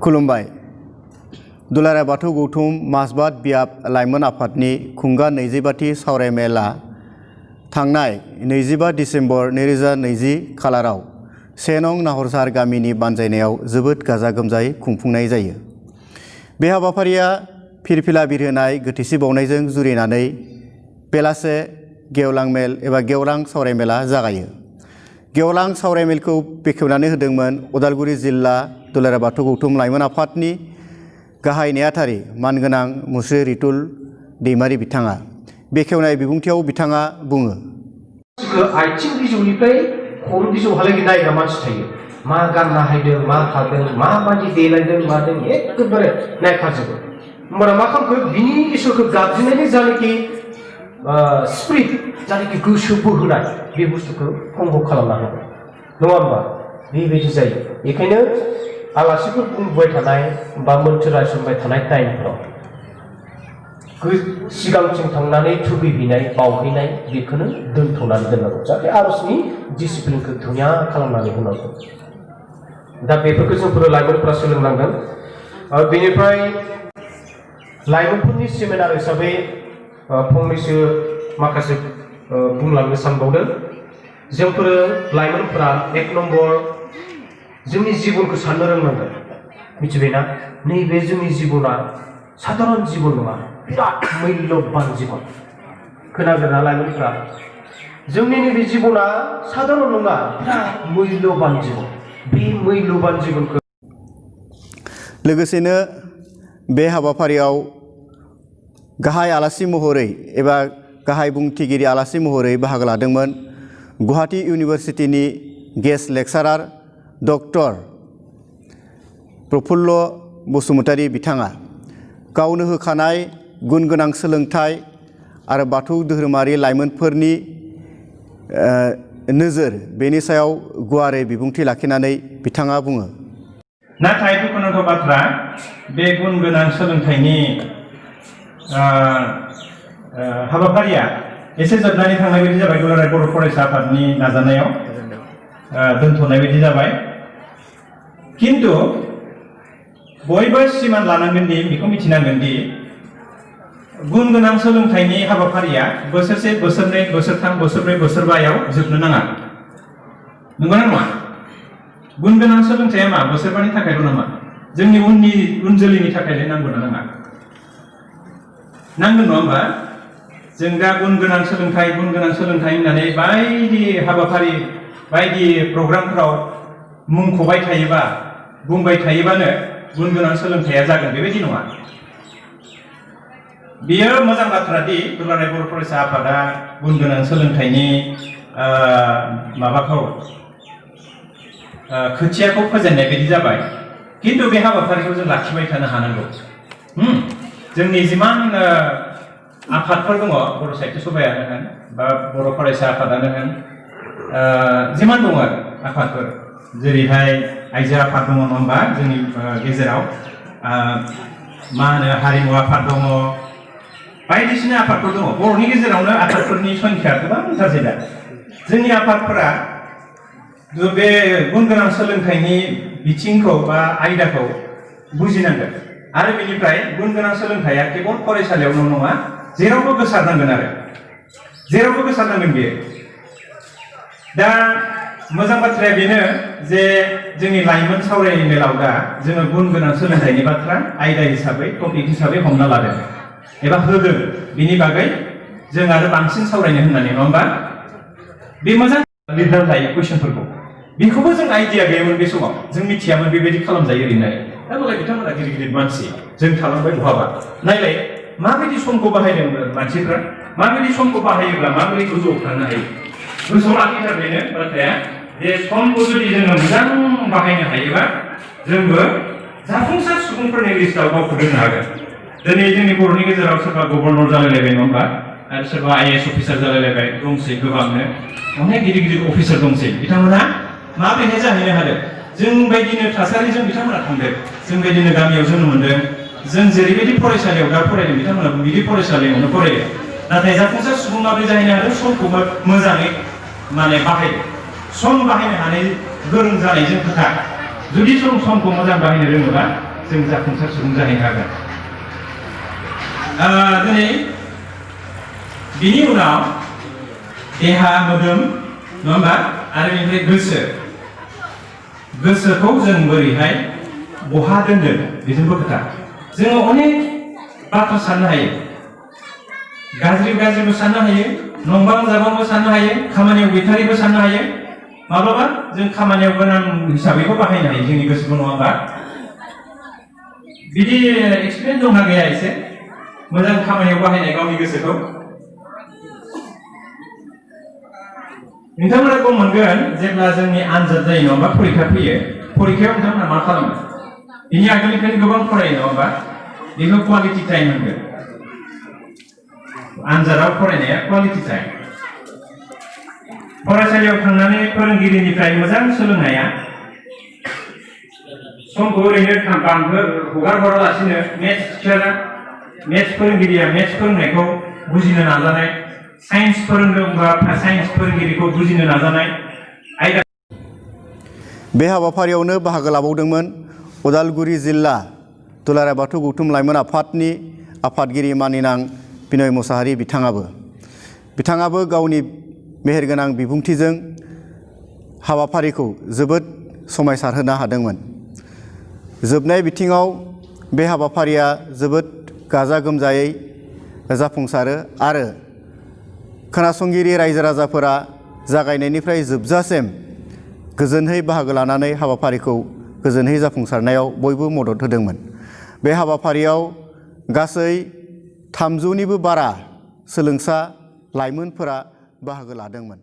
खुलुमबाय दुलाराय बाथौ गौथुम मासबाद बियाब लाइमोन आफादनि खुंगा 25थि सावरायमेला थांनाय 25 डिसेम्बर 2020 खालाराव 1 नं नाहरसार गामिनि बानजायनायाव जोबोद गाजा गोमजायै खुंफुंनाय जायो। बे हाबाफारिया फिरफिला बिरहोनाय गोथैसि बावनायजों जुरिनानै बेलासे गेवलां मेल एबा गेवलां सावरायमेला जागायो। गेवलां सावरायमेलखौ बेखेवनानै होदोंमोन उदालगुरि जिल्ला दुलाराय बाथौ गौथुम लाइमोन आफादनि गाहाय नेहाथारि मानगोनां मुस्रि रितुल दैमारि बिथाङा। बेखेवनाय बिबुंथियाव बिथाङा बुङो। आथिं बिजौनिफ्राय खर' बिजौहालागै नायग्रा मानसि थायो। मा गानना हायदों, मा थादों, माबायदि देलायदों, मादों एखेबारे नायखाजोबो। होमबाना मा खालामखो बिनि इसोरखौ गाबज्रिनायनि जानाखि स्पिरिट जानाखि गोसो बोहोनाय बे बुस्थुखौ खंग खालामना होबाय नङा होमबा? बेबायदि जायो। बेखायनो आलासिफोर बुंबाय थानाय बा मोन्थोर रायसनबाय थानाय टाइमफ्राव सिगांथिं थांनानै थुखैहैनाय बावहैनाय बेखौनो दोनथ'नानै दोननांगौ जाहाथे आरजनि डिसिप्लिनखौ धुनिया खालामनानै होनांगौ। दा बेफोरखौ जोंफोर लाइमोनफोरा सोलोंनांगोन। बेनिफ्राय लाइमोनफोरनि सेमिनार हिसाबै फंनैसो माखासे बुंलांनो सानबावदों। जोंफोर लाइमोनफोरा 1 नम्बर जोंनि जिबनखौ साननो रोंनांगोन। मिथिबायना? नैबे जोंनि जिबना साधारन जिबन नङा, बिराद मैल्यबान जिबन। खोनादोंना लाइमोनफ्रा? जोंनि नैबे जिबना साधारन नङा, बिराद मैल्यबान जिबन। बे मैल्यबान जिबनखौ लोगोसेनो बे हाबाफारियाव गाहाय आलासि महरै एबा गाहाय बुंथिगिरि आलासि महरै बाहागो लादोंमोन गुवाहाटी इउनिभार्सिटिनि guest lecturer doctor Prafulla Basumatary बिथाङा गावनो होखानाय गुन गोनां सोलोंथाइ आरो बाथौ धोरोमारि लाइमोनफोरनि नोजोर बेनि सायाव गुवारै बिबुंथि लाखिनानै बिथाङा बुङो। नाथाय दुखुनांथाव बाथ्रा, बे गुन गोनां सोलोंथाइनि हाबाफारिया एसे जोबनानै थांनाय बायदि जाबाय। दुलाराय बर' फरायसा आफादनि नाजानायाव दोनथ'नाय बायदि जाबाय। किन्तु बयबो सिमान लानांगोन दि, बेखौ मिथिनांगोन दि गुन गोनां सोलोंथाइनि हाबाफारिया बोसोरसे, बोसोरनै, बोसोरथाम, बोसोरब्रै, बोसोरबायाव जोबनो नाङा। नंगौना नङा? गुन गोनां सोलोंथाइया मा बोसोरबानि थाखायल' नामा? जोंनि उन जोलैनि थाखायलाय नांगौना नाङा? नांगोन नङा होमबा? जों दा गुन गोनां सोलोंथाइ होननानै बायदि हाबाफारि बायदि प्रग्रामफोराव मुंख'बाय थायोबा, बुंबाय थायोबानो गुन गोनां सोलोंथाइया जागोन बेबायदि नङा। बेयो मोजां बाथ्रा दि दुलाराय बर' फरायसा आफादा गुन गोनां सोलोंथाइनि माबाखौ खोथियाखौ फोजेननाय बायदि जाबाय। किन्तु बे हाबाफारिखौ जों लाखिबाय थानो हानांगौ। जोंनि जिमान आफादफोर दङ, बर' साहित्य सभायानो होन बा बर' फरायसा आफादानो होन, जिमान दङ आरो आफादफोर, जेरैहाय आइजो आफाद दङ नङा होमबा जोंनि गेजेराव, मा होनो हारिमु आफाद दङ, बायदिसिना आफादफोर दङ। बर'नि गेजेरावनो आफादफोरनि संख्या गोबांथार दा। जोंनि आफादफोरा बे गुन गोनां सोलोंथाइनि बिथिंखौ बा आयदाखौ बुजिनांगोन आरो बेनिफ्राय गुन गोनां सोलोंथाइया केवल फरायसालियावल' नङा, जेरावबो गोसारनांगोन आरो जेरावबो गोसारनांगोन बेयो। दा मोजां बाथ्राया बेनो जे जोंनि लाइमोन सावरायमेलाव दा जोङो गुन गोनां सोलोंथाइनि बाथ्रा आयदा हिसाबै, टपिक हिसाबै हमना लादों एबा होदों। बिनि बागै जों आरो बांसिन सावरायनो होननानै, नङा होमबा? बे मोजां लिरनानै लायो कुइसनफोरखौ। बेखौबो जों आइडिया गैयामोन बे समाव, जों मिथियामोन बेबायदि खालामजायो ओरैनो। दा मालाय बिथांमोना गिदिर गिदिर मानसि, जों थालांबाय बहाबा। नायलाय माबायदि समखौ बाहायदों मानसिफ्रा, माबायदि समखौ बाहायोब्ला माबोरै गोजौआव थांनो हायो। गोसोआव लाखिथार बेनो बाथ्राया जे समखौ जुदि जोङो मोजां बाहायनो हायोबा जोंबो जाफुंसार सुबुंफोरनि लिस्टआव गावखौ दोननो हागोन। दिनै जोंनि बर'नि गेजेराव सोरबा गभर्नर जालायलायबाय नङा होमबा, आरो सोरबा IAS अफिसार जालायलायबाय दंसै, गोबांनो अनेक गिदिर गिदिर अफिसार दंसै। बिथांमोना माबोरैहाय जाहैनो हादों? जों बायदिनो थासारिजों बिथांमोना थांदों, जों बायदिनो गामियाव जोनोम मोन्दों, जों जेरैबायदि फरायसालियाव दा फरायदों बिथांमोनाबो बिदि फरायसालियावनो फरायदों। नाथाय जाफुंसार सुबुं माबोरै जाहैनो हादों? समखौ मोजाङै बाहायदों। सम बाहायनो हानाय गोरों जानायजों खोथा। जुदि समखौ मोजां बाहायनो रोङोबा जों जाफुंसार सुबुं जाहैनो हागोन। दिनै बिनि उनाव देहा मोदोम नङा होमबा आरो बेनिफ्राय गोसोखौ जों बोरैहाय बहा दोनगोन बेजोंबो खोथा। जोङो अनेक बाथ्रा साननो हायो, गाज्रिबो साननो हायो, नंबां जाबांबो साननो हायो, खामानियाव गैथारिबो साननो हायो। माब्लाबा जों खामानियाव गोनां हिसाबैबो बाहायनो हायो जोंनि गोसोखौ, नङा होमबा? बिदि एक्सपिरियेन्स दंना गैया एसे मोजां खामानियाव बाहायनाय गावनि गोसोखौ? नोंथांमोना गम मोनगोन जेब्ला जोंनि आनजाद जायो नङा होमबा, फरिखा फैयो, फरिखायाव नोंथांमोना मा खालामो? बिनि आगोलनिफ्रायनो गोबां फरायो नङा होमबा, बेखौ क्वालिटि टाइम होनगोन। आनजादाव फरायनाया क्वालिटि टाइम। फरायसालियाव थांनानै फोरोंगिरिनिफ्राय मोजां सोलोंनाया समखौ ओरैनो हगार हरालासिनो मेथ्स फोरोंगिरिया मेथ्स फोरोंनायखौ बुजिनो नाजानाय, साइन्स फोरोंदोंबा साइन्स फोरोंगिरिखौ बुजिनो नाजानाय आयदा। बे हाबाफारियावनो बाहागो लाबावदोंमोन उदालगुरि जिल्ला दुलाराय बाथौ गौथुम लाइमोन आफादनि आफादगिरि मानिनां बिनय मुसाहारि बिथाङाबो गावनि मेहेरगोनां बिबुंथिजों हाबाफारिखौ जोबोद समायसारहोनो हादोंमोन। जोबनाय बिथिङाव बे हाबाफारिया जोबोद गाजा गोमजायै जाफुंसारो आरो खोनासंगिरि रायजो राजाफोरा जागायनायनिफ्राय जोबजासिम गोजोनहै बाहागो लानानै हाबाफारिखौ गोजोनहै जाफुंसारनायाव बयबो मदद होदोंमोन। बे हाबाफारियाव गासै 300निबो बारा सोलोंसा लाइमोनफोरा बाहागो लादोंमोन।